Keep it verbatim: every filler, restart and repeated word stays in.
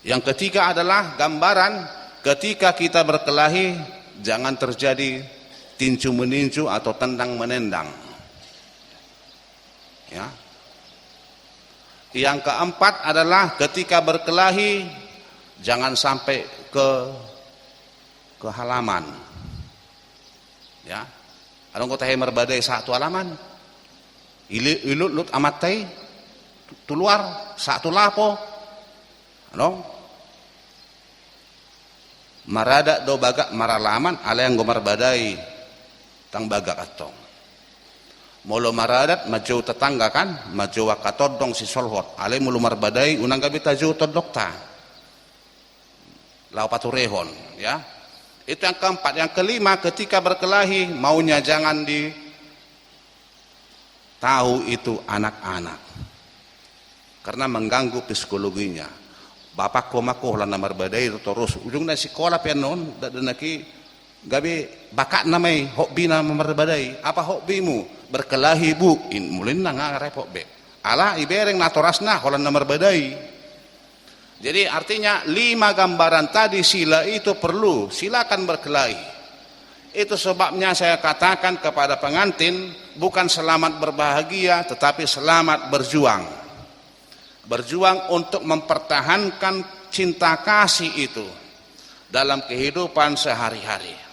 Yang ketiga adalah gambaran ketika kita berkelahi, jangan terjadi tinju meninju atau tendang menendang. Ya. Yang keempat adalah ketika berkelahi, jangan sampai ke ke halaman. Ya. Adong do tahe marbadai sahat tu halaman. Ili-, ilutlut amanta i tu luar, sahat tu lapo. Adong. Maradat do bagak maralaman, alai anggo marbadai ndang bagak antong. Molo maradat manjou tetangga kan, manjou angka tondong sisolhot. Alai molo marbadai unang gabe tajou tondongta. Laho paturehon, ya. Itu yang keempat. Yang kelima, ketika berkelahi, maunya jangan di tahu itu anak-anak. Karena mengganggu psikologinya. Bapakku, omakku holan na marbadai do torus. Ujungna sikola pe annon, da-, dakdanak i gabe bakatna ma i, hobina ma marbadai. Apa hobimu? Berkelahi, Bu. In, molo i ndang nga repot be. Ala ibereng natorasna holan na marbadai. Jadi artinya lima gambaran tadi sila itu perlu, silakan berkelahi. Itu sebabnya saya katakan kepada pengantin, bukan selamat berbahagia, tetapi selamat berjuang. Berjuang untuk mempertahankan cinta kasih itu dalam kehidupan sehari-hari.